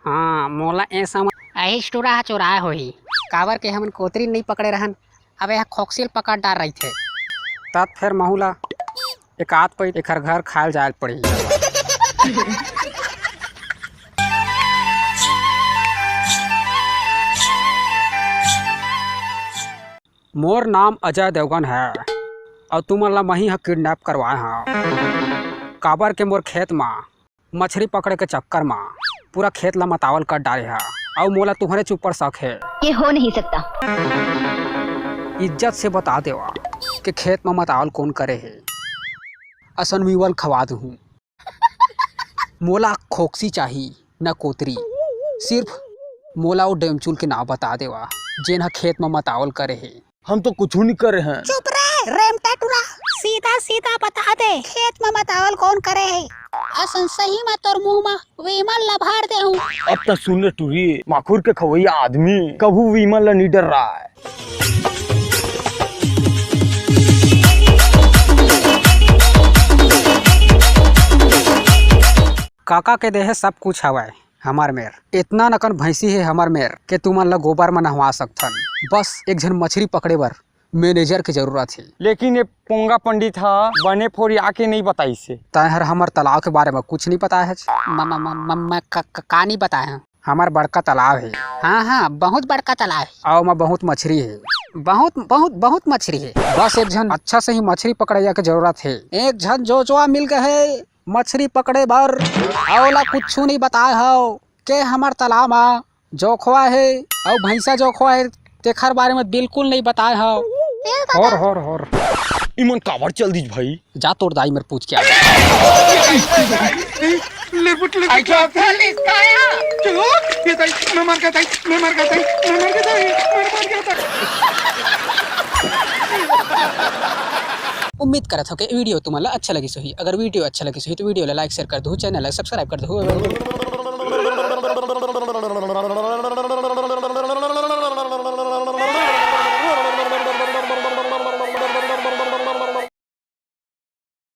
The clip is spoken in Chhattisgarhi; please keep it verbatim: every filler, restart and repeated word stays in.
हाँ, मोला ए समझ आहिस टूरा ह चोराय होही। काबर के हमन कोतरी नइ पकड़े रहन, अब एहा खोकसी ल पकड़ डार रहिथे। तब फेर महू ला एक आध पइत एखर घर खायल जायल पड़ही। मोर नाम अजय देवगन है, अउ तुमन ला मही ह किडनैप करवाए हव, काबर के मोर खेत मा मछरी पकड़े के चक्कर मा पूरा खेत ला मतावल कर डारे हा, अउ मोला तुहरेच ऊपर शक हे। ये हो नहीं सकता। इज्जत से बता देवा के खेत मा मतावल कोन करे हे? असन मीवल खवा दूहूँ। मोला खोकसी चाही, न कोतरी। सिर्फ मोला ओ डेमचुल के नाव बता देवा, जेन ह खेत मा मतावल करे हे। हम तो कुछू नइ करे हन। चुप रे, रेमटा टूरा, सीधा सीधा बता दे, खेत मा मतावल कोन करे हे? असन सही मा तोर मुंह मा विमल ला भर देहूं। अब त सुन रे टूरी, माखुर के खवैया आदमी कभू विमल ला नइ डर्राय। काका के देहे सब कुछ हवय हमर मेर, एतना नकन भैंसी हे हमर मेर के तुमन ला गोबर मा नहवा सकथन। बस एक झन मछरी पकड़े बर मैनेजर के जरूरत हे। लेकिन ये पोंगा पंडित ह बने फोरिया के नइ बताइस हे। तैं हर हमर तालाब के बारे मा कुछ नइ बताए हच। म-, म-, म-, म-, मैं क-, क-, का नइ बताए हंव? हमर बड़का तालाब हे। हाँ, हाँ, बहुत बड़का तालाब हे। अउ ओमा बहुत मछरी हे। बहुत, बहुत, बहुत मछरी हे। बस एक झन अच्छा सही मछरी पकड़इया के जरूरत हे। एक झन जोजवा मिल गे हे मछरी पकड़े बर। अउ ओला कुछू नइ बताए हव के हमर तालाब मा जोखवा हे अउ भैंसा जोखवा हे, तेखर बारे में बिल्कुल नइ बताए हव। होर, होर, होर। इमन काबर चल दिस भाई? जा तोर दाई मेर पूछ के आ। ले बुट, ले बुट। चलो, ये दाई, मैं मर गया दाई, मैं मर गया दाई, मैं मर गया दाई, मैं मर गया दाई। उम्मीद करत हव के वीडियो तुमन ला अच्छा लगिस होही। अगर वीडियो अच्छा लगिस होही तो वीडियो ला like, share कर दहू, चैनल ला subscribe कर दहू।